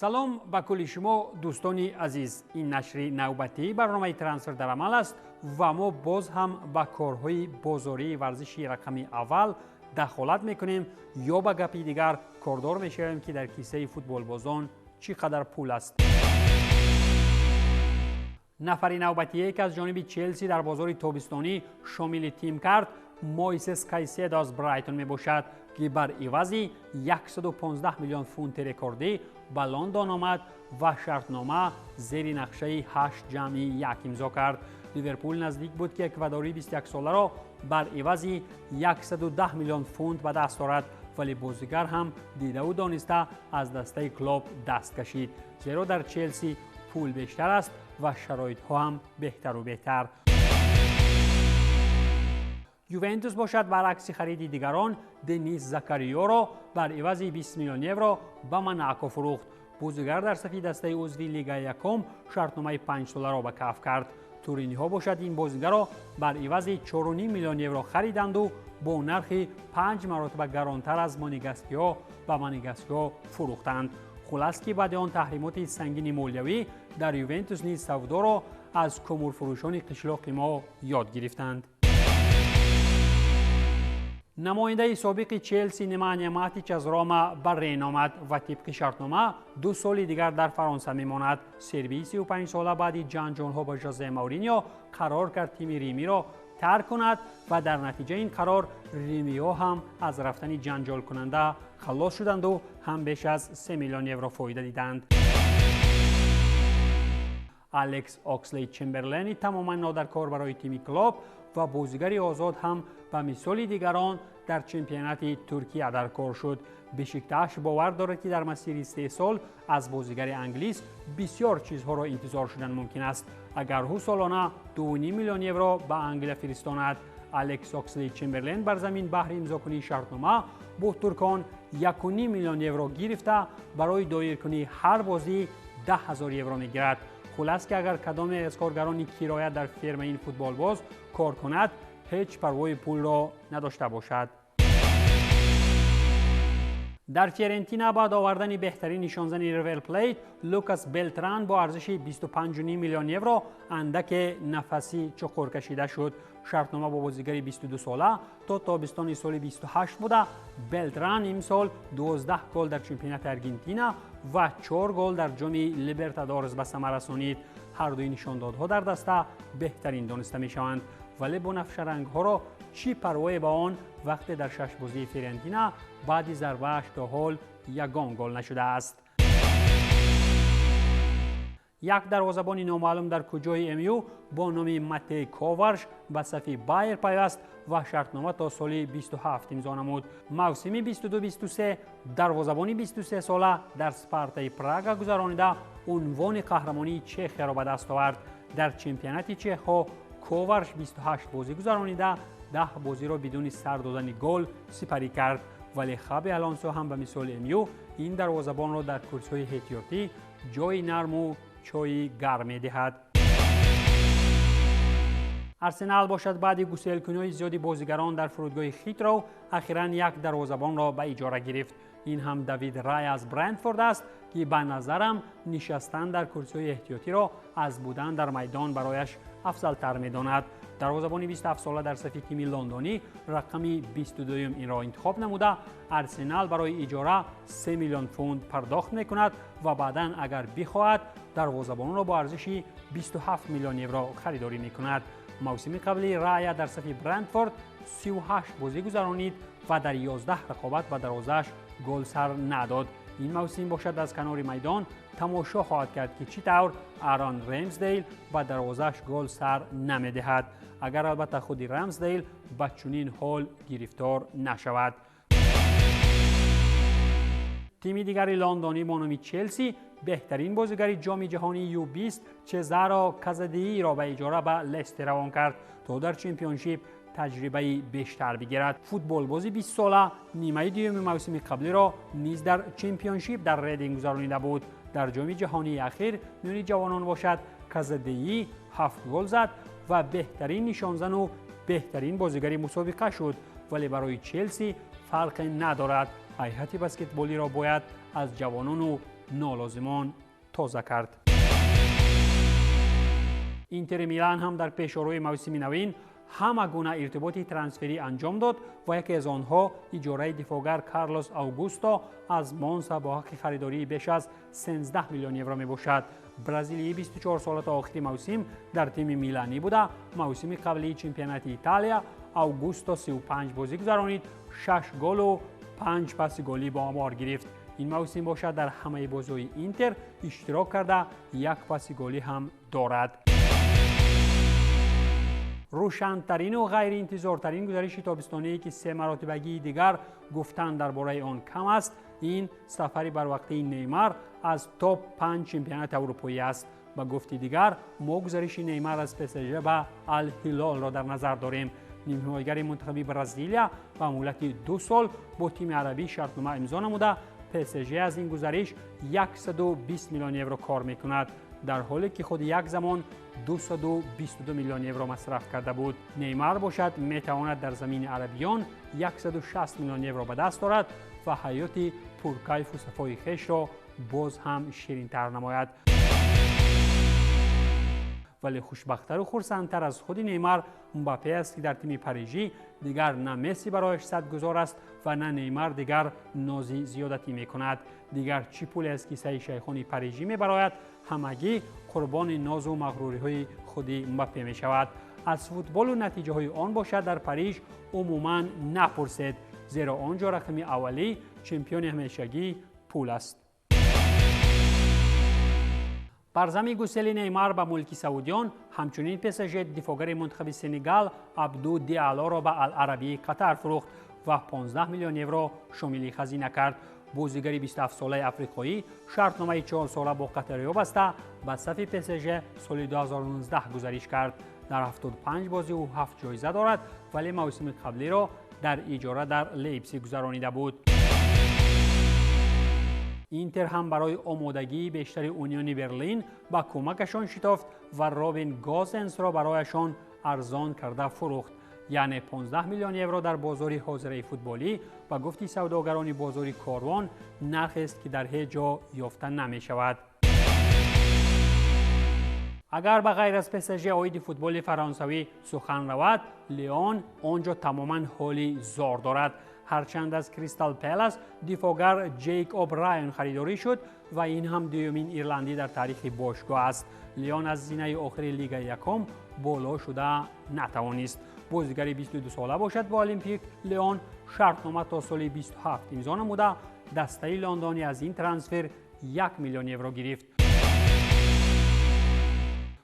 Салом ба кулли шумо, дӯстони азиз. Ин нашри навбатии барномаи «Трансфер дар амал» аст ва мо боз ҳам ба корҳои бозории варзиши рақами аввал дахолат мекунем ё ба гапи дигар кордор мешавем, ки дар киссаи футболбозон чӣ қадар пул аст. Нафари навбатие, ки аз ҷониби Челси дар бозори тобистонӣ шомили тим кард, Мойсес Кайседо аз Брайтон мебошад, ки бар ивази 115 миллион фунти рекордӣ ба Лондон омад ва шартнома зери нақшаи 8+1 имзо кард. Ливерпул наздик буд, ки эквадории 21-соларо бар ивази 110 миллион фунт ба даст орад, вале бозигар ҳам дидаву дониста аз дастаи Клоп даст кашид, зеро дар Челси пул бештар аст ва шароитҳо ҳам беҳтару беҳтар. Ювентус бошад, баръакси хариди дигарон, Денис Закариёро бар ивази 20 миллион евро ба Монако фурӯхт. Бозигар дар сафи дастаи узви Лигаи якум шартномаи 5-соларо ба каф кард. Туриниҳо бошад, ин бозигарро бар ивази 4,5 миллион евро хариданду бо нархи панҷ маротиба гаронтар аз монегаскиҳо ба монегаскиҳо фурӯхтанд. Хулас, ки баъди он таҳримоти сангини молиявӣ дар Ювентус низ савдоро аз кӯмурфурӯшони қишлоқи мо ёд гирифтанд. Намояндаи собиқи Челси Немания Матич аз Рома ба Рен омад ва тибқи шартнома 2 соли дигар дар Фаронса мемонад. Сербии 35-сола баъди ҷанҷолҳо ба Жозе Мауриньо қарор кард тими римиро тарк кунад ва дар натиҷаи ин қарор римиҳо ҳам аз рафтани ҷанҷолкунанда халос шуданду ҳам беш аз 3 миллион евро фоида диданд. Алекс Окслей Чемберлени тамоман нодаркор барои тими Клоп ва бозигари озод ҳам ба мисоли дигарон дар чемпионати Туркия дар кор шуд. Бешикташ бовар дорад, ки дар масири 3 сол аз бозигари англис бисёр чизҳоро интизор шудан мумкин аст, агар ӯ солона 2,5 миллион евро ба Англия фиристонад. Алекс Оксли Чемберлен бар замин баҳри имзокунии шартнома бо туркон 1,5 миллион евро гирифта, барои доиркунии ҳар бозӣ 10 000 евро мегирад. Хулас, ки агар кадоме аз коргарони кироя дар фермаи ин футболбоз кор кунад, ҳеҷ парвои пулро надошта бошад. Дар Фиорентина баъд овардани беҳтарин нишонзани Ривер Плейт Лукас Белтран бо арзиши 25 миллион евро андаке нафаси чуқур кашида шуд. Шартнома бо бозигари 22-сола то тобистони соли 28 буда, Белтран имсол 12 гол дар чемпионати Аргентина ва 4 гол дар ҷоми Либертадорес ба самар расонид. Ҳардуи нишондодҳо дар даста беҳтарин дониста мешаванд, вале бунафшарангҳоро чӣ парвое ба он, вақте дар шаш бозии Фиорентина баъди зарбааш то ҳол ягон гол нашудааст? Як дарвозабони номаълум дар куҷои МЮ бо номи Матей Коварш ба сафи Байер пайваст ва шартнома то соли 27 имзо намуд. Мавсими 22-23 дарвозабони 23-сола дар Спартаи Прага гузаронида, унвони қаҳрамонии Чехияро ба даст овард. Дар чемпионати чехҳо Коварш 28 бозӣ гузаронида, 10 бозиро бидуни сар додани гол сипарӣ кард, вале Хаби Алонсо ҳам ба мисоли МЮ ин дарвозабонро дар курсиҳои эҳтиётӣ ҷои нарму чои гарм медиҳад. Арсенал бошад, баъди гуселкуниҳои зиёди бозигарон дар фурудгоҳи Хитроу ахиран як дарвозабонро ба иҷора гирифт. Ин ҳам Давид Рай аз Брентфорд аст, ки ба назарам нишастан дар курсиҳои эҳтиётиро аз будан дар майдон барояш афзалтар медонад. Дарвозабони 27-сола дар сафи тими лондонӣ рақами 22-юм инро интихоб намуда, Арсенал барои иҷора 3 миллион фунт пардохт мекунад ва баъдан, агар бихоҳад, дарвозабонро бо арзиши 27 миллион евро харидорӣ мекунад. Мавсими қабли Рая дар сафи Брентфорд 38 бозӣ гузаронид ва дар 11 рақобат ба дарвозааш гол сар надод. Ин мавсим бошад, аз канори майдон тамошо хоҳад кард, ки чӣ тавр Арон Ремсдейл ба дарвозааш гол сар намедиҳад, агар албатта худи Рамсдейл ба чунин ҳол гирифтор нашавад. Тими дигари лондонӣ бо номи Челси беҳтарин бозигари Ҷоми ҷаҳонии Ю20 Чезаро Казадииро ба иҷора ба Лестер равон кард, то дар Чемпионшип таҷрибаи бештар бигирад. Футболбози 20-сола нимаи дуюми мавсими қаблиро низ дар Чемпионшип дар Рединг гузаронида буд. Дар Ҷоми ҷаҳонии ахир миёни ҷавонон бошад, Казадеӣ ҳафт гол зад ва беҳтарин нишонзану беҳтарин бозигари мусобиқа шуд, вале барои Челси фарқе надорад. Ҳайати баскетболиро бояд аз ҷавонону Нолозимон тоза кард. Интери Милан ҳам дар пешорои мавсими навин ҳама гуна иртиботи трансферӣ анҷом дод ва яке аз онҳо иҷораи дифоъгар Карлос Аугусто аз Монса бо ҳаққи харидории беш аз 13 миллион евро мебошад. Бразилии 24 сола то охири мавсим дар тими миланӣ буда. Мавсими қаблии чемпионати Италия Аугусто 35 бозӣ гузаронид, 6 голу 5 паси голӣ ба омор гирифт. Ин мавсим бошад, дар ҳамаи бозиҳои Интер иштирок карда, як паси голӣ ҳам дорад. Рӯшантарину ғайриинтизортарин гузариши тобистоние, ки се маротибагии дигар гуфтан дар бораи он кам аст, ин сафари барвақтии Неймар аз топ 5 чемпионати аврупоӣ аст. Ба гуфти дигар, мо гузариши Неймар аз ПСЖ ба Алҳилолро дар назар дорем. Нимҳимоятгари мунтахаби Бразилия ба муҳлати 2 сол бо тими арабӣ шартнома имзо намуда. ПСЖ аз ин гузариш 120 миллион евро кор мекунад, дар ҳоле ки худ як замон 222 миллион евро масраф карда буд. Неймар бошад, метавонад дар замини арабиён 160 миллион евро ба даст орад ва ҳаёти пуркайфу сафои хешро боз ҳам ширинтар намояд. Вале хушбахттару хурсандтар аз худи Неймар Мбаппе аст, ки дар тими парижӣ дигар на Месси барояш садгузор аст ва на Неймар дигар нози зиёдатӣ мекунад. Дигар чӣ пуле аз кисаи шайхони парижӣ мебарояд, ҳамагӣ қурбони нозу мағруриҳои худи Мбаппе мешавад. Аз футболу натиҷаҳои он бошад, дар Париж умуман напурсед, зеро он ҷо рақами аввалӣ, чемпиони ҳамешагӣ пул аст. Бар зами гусели Неймар ба мулки саудиён, ҳамчунин ПСЖ дифоъгари мунтахаби Сенегал Абду Диалоро ба Ал-Арабии Қатар фурӯхт ва 15 миллион евро шомили хазина кард. Бозигари 27-солаи африқоӣ шартномаи 4сола бо қатариё баста, ба сафи ПСЖ соли 2019 гузариш кард. Дар 75 бозӣ ӯ ҳафт ҷоиза дорад, вале мавсими қаблиро дар иҷора дар Лейпсиг гузаронида буд. Интер ҳам барои омодагии бештари Униони Берлин ба кӯмакашон шитофт ва Робин Гозенсро барояшон арзон карда фурӯхт, яъне 15 миллион евро дар бозори ҳозираи футболӣ, ба гуфти савдогарони бозори корвон, нархест, ки дар ҳеҷ ҷо ёфта намешавад. Агар ба ғайр аз ПСЖ оиди футболи фаронсавӣ сухан равад, Леон он ҷо тамоман ҳоли зор дорад. Ҳарчанд аз Кристал Пелас дифоъгар Ҷейк О'Брайен харидорӣ шуд ва ин ҳам дуюмин ирландӣ дар таърихи бошгоҳ аст, Леон аз зинаи охири лигаи якум боло шуда натавонист. Бозигари 22сола бошад, бо Олимпик Леон шартнома то соли 27 имзо намуда. Дастаи лондонӣ аз ин трансфер 1 миллион евро гирифт.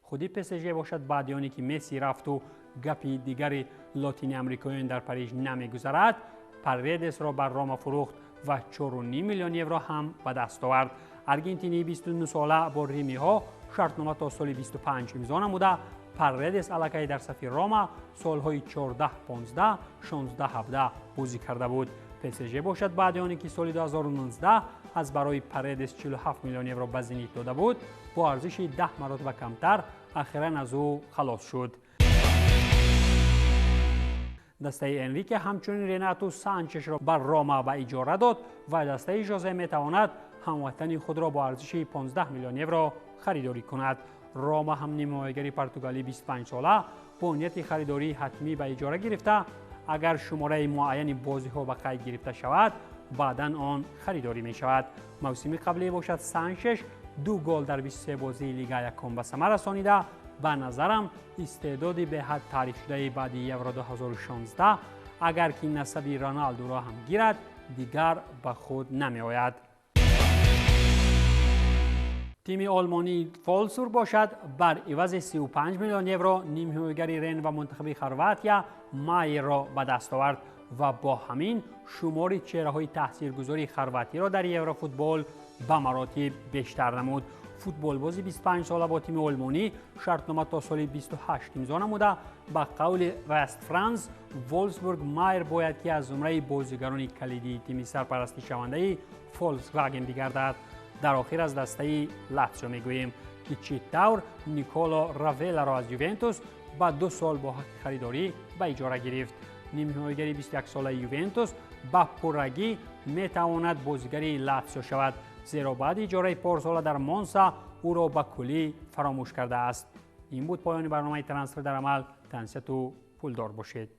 Худи ПСЖ бошад, баъди оне ки Месси рафту гапи дигари лотини амрикоён дар Париж намегузарад, Паредесро бар Рома фурӯхт ва 4,5 миллион евро ҳам ба даст овард. Аргентинии 29сола бо римиҳо шартнома то соли 25 имзо намуда. Паредес аллакай дар сафи Рома солҳои 14-15, 16-17 бозӣ карда буд. ПСЖ бошад, баъди оне ки соли 2019 аз барои Паредес 47 миллион евро ба Зенит дода буд, бо арзиши 10 маротиба камтар ахиран аз ӯ халос шуд. Дастаи Энрике ҳамчунин Ренату Санчешро бар Рома ба иҷора дод ва дастаи Жозе метавонад ҳамватани худро бо арзиши 15 миллион евро харидорӣ кунад. Рома ҳам нимҳимоягари португалии 25сола бо нияти харидории ҳатмӣ ба иҷора гирифта, агар шумораи муайяни бозиҳо ба қайд гирифта шавад, баъдан он харидорӣ мешавад. Мавсими қаблӣ бошад, Саншеш ду гол дар 23 бозии лига якум ба самар расонида. Ба назарам, истеъдоди беҳад таърифшудаи баъди Евро 2016, агар ки насаби Роналдуро ҳам гирад, дигар ба худ намеояд. Тими олмонии Волфсбург бошад, бар ивази 35 миллион евро нимҳимоягари Рен ва мунтахаби Хорватия Майерро ба даст овард ва бо ҳамин шумори чеҳраҳои таъсиргузори хорватиро дар еврофутбол ба маротиб бештар намуд. Футболбози 25сола бо тими олмонӣ шартнома то соли 28 имзо намуда. Ба қавли Вест Франс, Волфсбург Майер бояд ки аз зумраи бозигарони калидии тими сарпарастишавандаи Фольксваген бигардад. Дар охир аз дастаи Латсио мегӯем, ки чӣ тавр Николо Равеларо аз Ювентус ба 2 сол бо ҳаққи харидорӣ ба иҷора гирифт. Нимҳимоягари 21солаи Ювентус ба пуррагӣ метавонад бозигари Латсио шавад. Зеро баъди иҷораи порсола дар Монса ӯро ба куллӣ фаромӯш кардааст. Ин буд поёни барномаи «Трансфер дар амал». Тансияту пулдор бошед.